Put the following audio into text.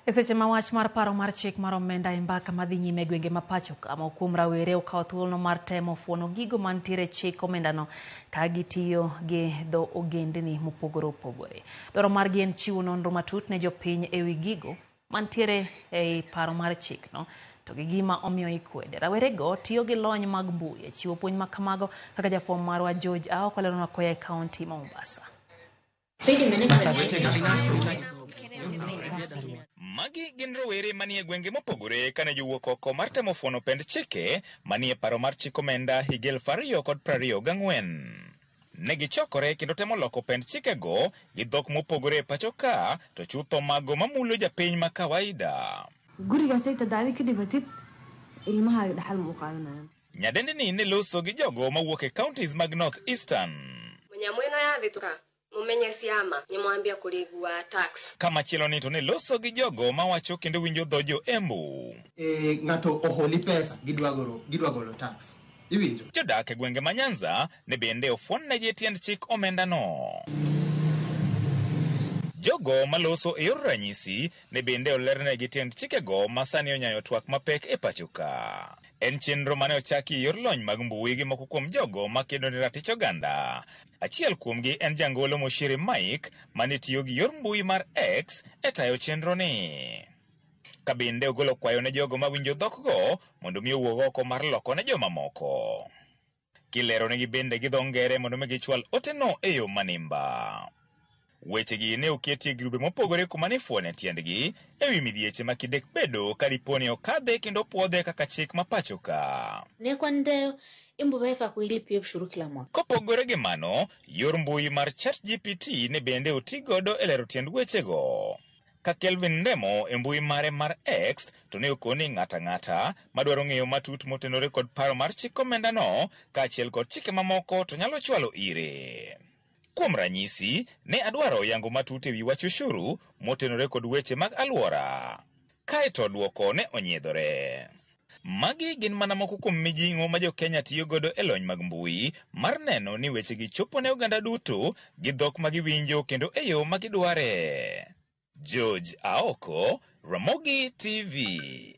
E seche ma wach mar paro mar chik mar omenda e mbaka madhi nyime e gwenge ma pacho ka, moko kuom rawere okawo thuolono mar temo fuono gigo mantiere e chik omendano ka gitiyo gi dho ogendni mopogore opogore. Dwaro margi en chiwo nonro matut ne jopiny e wi gigo mantiere ei paro mar chikno to gi gima omiyo ikwede. Rawerego tiyo gi lony mag mbui e chiwo puonj ma kamago kaka jafwambo marwa George Aoko leronwa koya e kaunti ma Mombasa. Magi gin rowere manie gwenge mopogore kane jowuok oko mar temo fuono pend chike manie paro mar chik omenda higa 2024. Ne gichokore kendo temo loko pend chikego gi dhok mopogore e pacho ka to chutho mago mamulo japiny ma kawaida. Gurigaasay tadaadi ka dhimatid ilmahaaga dhaxal ma u qaadanayaan. Nyadendini ne loso gi jogo mawuok e counties mag North Eastern. Mũnyamũ ĩno yathĩtũka mũmenye ciama nĩmwambia kũrĩgua tax. Kamachielo ni to ne loso gi jogo mawacho kendo winjo dho jo Embu. E, ng'ato oholi pesa gidwa golo gidwa golo tax iwinjo. Jodak e gwenge ma Nyanza ne bende ofuonnegi tiend chik omendano. Jogo maloso e yor ranyisi ne bende olernegi tiend chikego ma sani onyayo twak mapek e pacho ka. En chenro mane ochaki e yor lony mag mbui gi moko kuom jogo makedo ne ratich oganda. Achiel kuomgi en jangolo Moshiri Mike mane tiyo gi yor mbui mar X e tayo chenro ni. Ka bende ogolo kwayo ne jogo mawinjo dhokgo mondo mi owuog oko mar loko ne jomamoko. Kileronegi bende gi dho ngere mondo mi gichwal oteno e yo manimba. Wechegi ne oketi e grube mopogore kuma ne ifuone tiendgi e wi midhieche ma kidek bedo ka dipo ni okadhe kendo opuodhe kaka chik ma pacho ka. Nekwandeyo imbuva efa kuilipia ushuru kila mwaka. Kopogore gi mano, yor mbui mar ChatGPT ne bende otigodo e lero tiend wechego. Ka Kelvin Ndemo e mbui mare mar X to ne okoni ng'ata ng'ata madwaro ng'eyo matut motenore kod paro mar chik omendano kaachiel kod chike mamoko to nyalo chwalo ire. Kuom ranyisi, ne adwaro yango matut ewi wach ushuru motenore kod weche mag alwora. Kae to dwoko ne onyiedhore. Magi gin mana moko kuom mijing'o ma jo-Kenya tiyo godo e lony mag mbui mar neno ni wechegi chopo ne oganda duto gi dhok ma giwinjo kendo e yo ma gidware. George Aoko, Ramogi TV.